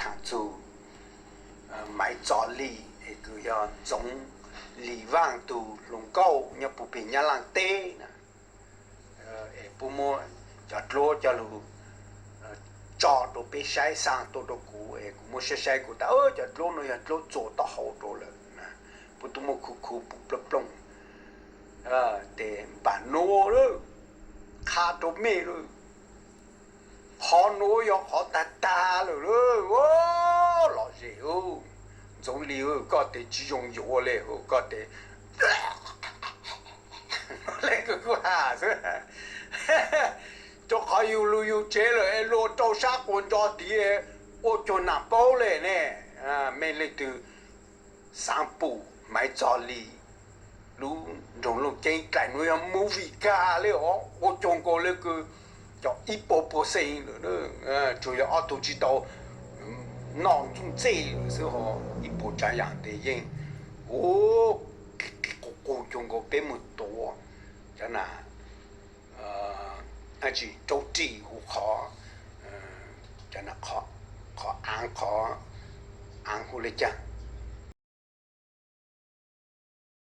thaam txug Maiv Txos Lis es kws yog Ntxoov Lis Vaaj tug hluas nkauj nyob puv peg Nyab Laaj teb na. Es puab muab cov dluab coj lug tso rua peb saib, xa tuaj rua kuv es kuv muab saib saib kuv tas cov dluab nuav yog dluab txua taub hau rua lawm na. Puab tub muab khu khu plooj plooj tes npaam nuav lawm, qha rua mej lawm. Qhov nuav yog qhov tag tag lawm lawm. Lom zem, Ntxoov Lis, koj tes tsi zoo yuav le, koj tes le kws kuv has xwb. Rua qhov yug lug yug tsev lawm es luag rua sab quas ntso tid ua cuag nam paub le ne. Mej leej twg xaav pum Maiv Txos Lis lub nroog Looj Ceeb dlaim nuav yog movie kag le os, ua cuag nkaus le kws cov ib puas puas xees lawm, tsuas yog ob tug tsi tau noj ntxuj txej lawm xwb ho ib puas tsaav yaam tes yeej ua qu qu cuag nkaus peb moog tuav cov nam dab tsi raub ris hu qhov, qhov aav, qhov aav hu le caag,